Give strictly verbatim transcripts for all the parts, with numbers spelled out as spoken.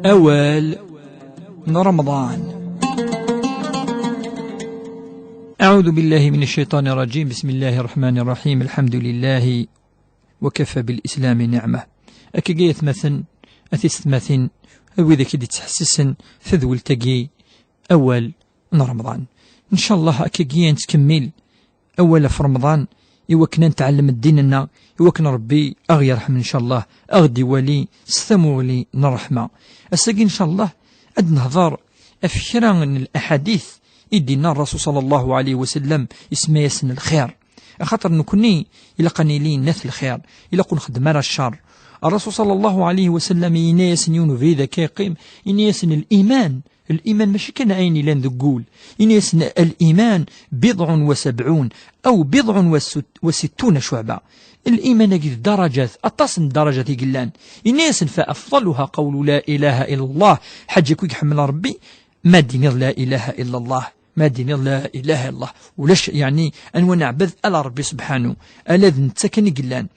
Awal n Remḍan. أعوذ بالله من الشيطان الرجيم. بسم الله الرحمن الرحيم. الحمد لله وكفى بالإسلام نعمة. Akkagi, aytmaten, a tisetmatin, a widak i d-ittḥessisen tadwilt-agi, awal n Remḍan. Ncallah, akkagi ad nettkemmil awal ɣef Remḍan, i wakken ad netɛellem ddin-nneɣ, i wakken Rebbi a ɣ-yerḥem, ncallah, a ɣ-d-iwali s tamuɣli n ṛṛeḥma. Ass-agi, ncallah, ad nehḍer ɣef kra n laḥadit i d-yenna Ṛṛasul ṣalla Llahu ɛalayhi wa sallam, isemma-yasen lxir. Axaṭer nekni ilaq ad nili nnat lxir, ilaq ur nxeddem ara ccer. Ṛṛasul ṣalla Llahu ɛalayhi wa sallam yenna-yasen yiwen ubrid akka yeqqim, yenna-yasen liman, liman mačči kan ayen ilan deg wul, yenna-yasen liman بضع وسبعون أو بضع وستون شعبة. Liman-agi d ddarajat, aṭas n ddarajat i yellan. Yenna-yasen فأفضلها قول لا إله إلا الله. Ḥaǧa akk i iḥemmel Rebbi, ma d-tiniḍ la ilaha illa Allah, ma d-tiniḍ la ilaha illa Allah, ulac, yeɛni, anwa neɛbed ala Rebbi subḥanu, ala d netta kan i yellan.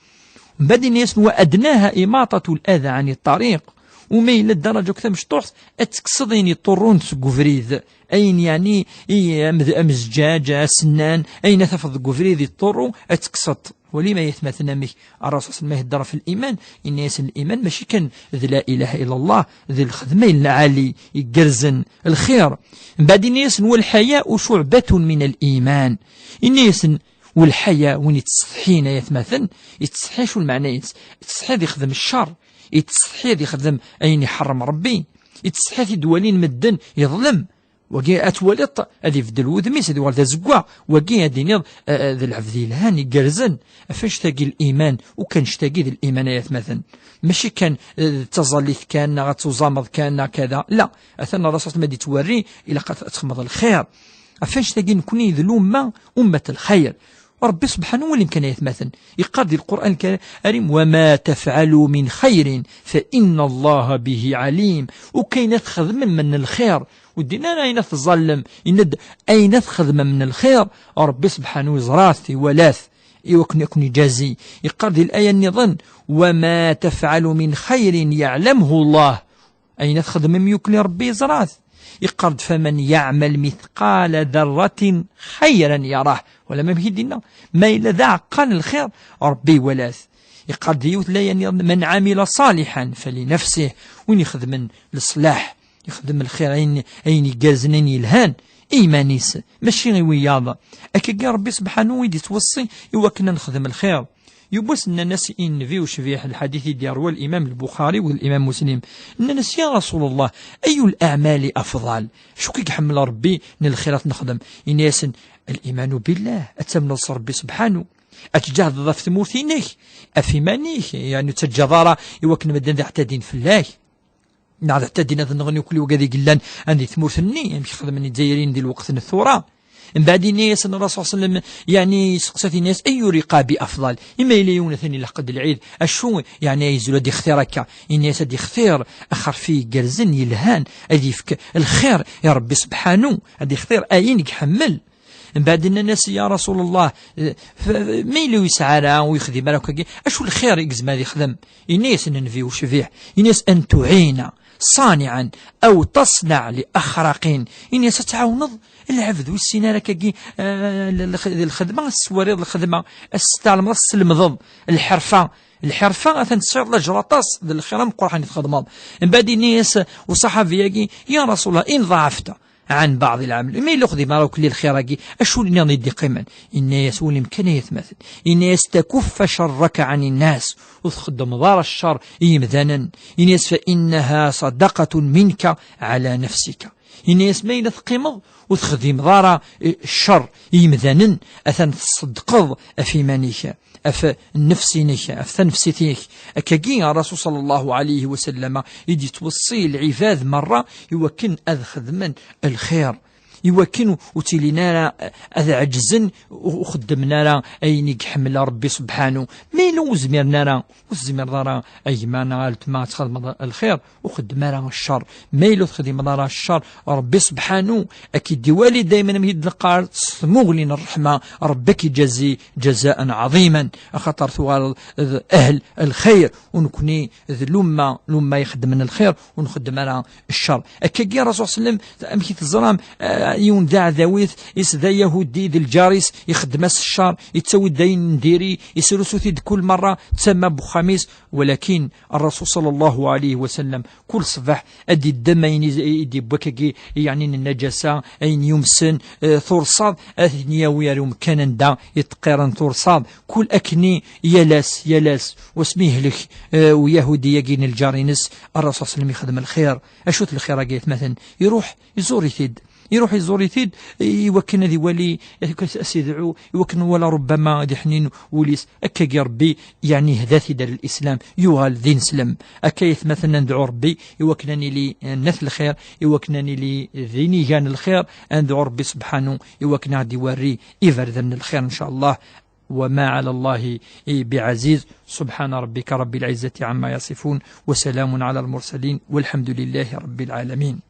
Mbeɛd yenna-yasen وأدناها إماطة الأذى عن الطريق. U ma yella ddaraǧa akk tamecṭuḥt, ad tekkseḍ ayen yeṭṭurrun seg ubrid, ayen, yeɛni, i am-, amezǧaǧ, asennan, ayen ad tafeḍ deg ubrid yeṭṭurru, ad tekkseḍ. Wali ma yetmaten amek Ṛṛasul ṣalla Llahu ɛalayhi wa sallam ihedder ɣef liman, yenna-yasen liman mačči kan d la ilaha illa Allah, d lxedma n lɛali, igerrzen, lxir. Mbeɛd yenna-yasen والحياء شعبة من الإيمان. Yenna-yasen, u lḥaya, win yettsetḥin, ay atmaten, yettsetḥi, acu lmeɛna-ines? Yettsetḥi ad yexdem ccer, yettsetḥi ad yexdem ayen iḥerrem Rebbi, yettsetḥi ad t-id-walin medden yeḍlem. Wagi ad twaliḍ ad ibeddel wudem-is, ad yuɣal d azeggaɣ. Wagi ad d-tiniḍ, eh, eh, d lɛebd yelhan, igerrzen. Ɣef annect-agi liman, u kan annect-agi d liman, ay atmaten. Mačči kan, eh, d taẓallit kan, neɣ ad tuẓameḍ kan, neɣ kada. La, atan Ṛṛasul ma d-ittwerri, ilaq ad txedmeḍ lxir. Ɣef annect-agi nekni d lumma, ummat lxayr. Ṛebbi subḥanu, wali kan, ay atmaten, yeqqar di Lqur'an Lkarim: وما تفعلوا من خير فإن الله به عليم. U kayen ad txedmem n lxir, ur d-yenna ara ayen ad tẓallem, yenna-d ayen ad txedmem n lxir, Ṛebbi subḥanu yeẓra-t, iwala-t, i wakken ad ken-ijazi. Yeqqar di laya nniḍen: وما تفعلوا من خير يعلمه الله. Ayen ad txedmem yukli Ṛebbi yeẓra-t. Yeqqar-d: فمن يعمل مثقال ذرة خيرا يره. Wala ma amek i d-yenna? Ma yella d aɛeqqa n lxir, Ṛebbi iwala-t. Yeqqar-d di yiwet laya nniḍen: من عمل صالحا فلنفسه. Win ixedmen leṣlaḥ, ixdem lxir, ayen, ayen igerrzen, ayen yelhan, i yiman-is, mačči i wiyaḍ. Akkagi Ṛebbi subḥanu i d-ittweṣṣi i wakken ad nexdem lxir. Yiwwas nnan-as i Nnbi ucbiḥ, lḥadit i d-yerwa Limam Lbuxari d Limam Muslim, nnan-as: يا رسول الله، أي الأعمال أفضل؟ Acu i iḥemmel Ṛebbi n lxirat nexdem? Yenna-yasen: الإيمان بالله, ad tamneḍ s Ṛebbi subḥanu, ad tǧehdeḍ ɣef tmurt-inek, ɣef iman-ik, yeɛni ur tettaǧǧaḍ ara i wakken medden ad ɛtadin fell-ak. Neɣ d ḥetta din ad nɣen akk wagad i yellan anda di tmurt-nni, amek xedmen Izzayriyen di lweqt n tura. Mbeɛd yenna-yasen Ṛṛasul ṣalla Llahu ɛalayhi wa sallam, yeɛni yesteqsa-t, yenna-yas: أي الرقاب أفضل؟ Ima yella yiwen atan ilḥeq-d lɛid, acu, yeɛni, ay yezlu ad ixtir akka? Yenna-yas ad ixtir axerfi igerrzen, yelhan, ad yefk lxir i Ṛebbi subḥanu, ad ixtir ayen i iḥemmel. Mbeɛd nnan-as: يا رسول الله, eh, f-, f-, ma yella ur yesɛi ara, ur yexdim ara akkagi, acu lxir i yezmer ad yexdem? Yenna-yas Nnbi ucbiḥ, yenna-yas: أن تعين صانعا أو تصنع لأخرق. Yenna-yas ad tɛawneḍ lɛebd ur yessin ara akkagi, eh, l-, l-, lxedma, ad s-twaliḍ lxedma, ad s-tɛelmeḍ, ad s-teslemdeḍ lḥerfa. Lḥerfa atan tesɛiḍ laǧer aṭas, d lxir ameqqran i txedmeḍ. Mbeɛd yenna-yas uṣaḥabi-agi: يا رسول الله, إن ضعفت عن بعض العمل. Ma yella ur xdimeɣ ara akk lxir-agi, acu nniḍen i d-iqqimen? Yenna-yas: Wali kan, ay atmaten. Yenna-yas: تكف شرك عن الناس. Ur txeddmeḍ ara ccer i yimdanen. Yenna-yas: فإنها صدقة منك على نفسك. Yenna-yas: Ma yella teqqimeḍ ur texdimeḍ ara, eh, ccer i yimdanen, atan tṣeddqeḍ ɣef iman-ik, ɣef nnefs-inek, ɣef tanefsit-ik. Akkagi, Ṛṛasul ṣalla Llahu ɛalayhi wa sallam i d-yettweṣṣi lɛibad merra i wakken ad xedmen lxir. i wakken ur ttilin ara ad ɛeǧzen, ur xeddmen ara ayen i iḥemmel Ṛebbi subḥanu. Ma yella ur zmiren ara, ur tezmireḍ ara a gma neɣ a weltma ad txedmeḍ lxir, ur xeddem ara ccer. Ma yella ur texdimeḍ ara ccer, Ṛebbi subḥanu ad k-id-iwali daymen, am i d-neqqar, s tmuɣli n ṛṛeḥma, Ṛebbi ad k-iǧazi ǧazaan ɛḍiman, axaṭer tuɣaleḍ d ahl lxir, u nekni d lumma, lumma ixeddmen lxir, ur nxeddem ara ccer. Akkagi Rasul sallam, amek i teẓram, ah, yiwen d aɛdaw-is, is d ayahudi, d lǧar-is, ixeddem-as ccer, yettawi-d ayen n diri, yesrusu-t-id kul merra, d tama n wexxam-is, walakin Rasul sallallahu alayhi wa sallam, kul ṣṣbeḥ ad d-iddem ayen i, i d-yewwi akkagi, yeɛni n nnajasa, ayen yumsen, eh, turṣaḍ, ad ten-yawi ar umkan anda yettqiren turṣaḍ, kul akkenni yal ass, yal ass, wasmi yehlek, eh, uyahudi-agi n lǧar-ines, Rasul sallam ixdem lxir. Acu-t lxir-agi, aytmaten? Iruḥ, iẓur-it-id. Iruḥ iẓur-it-id i wakken ad iwali, ad s-idɛu, i wakken wala rubbama ad iḥnin wul-is. Akkagi Ṛebbi, yeɛni, yehda-t-id ar lislam, yuɣal d ineslem. Akka aytmaten ad nedɛu Ṛebbi i wakken ad nili, eh, n at lxir, i wakken ad nili d inigan n lxir, ad nedɛu Ṛebbi subḥanu i wakken ad aɣ-d-iwerri iberdan n lxir, ncallah. وما على الله بعزيز. سبحان ربك رب العزة عما يصفون، وسلام على المرسلين، والحمد لله رب العالمين.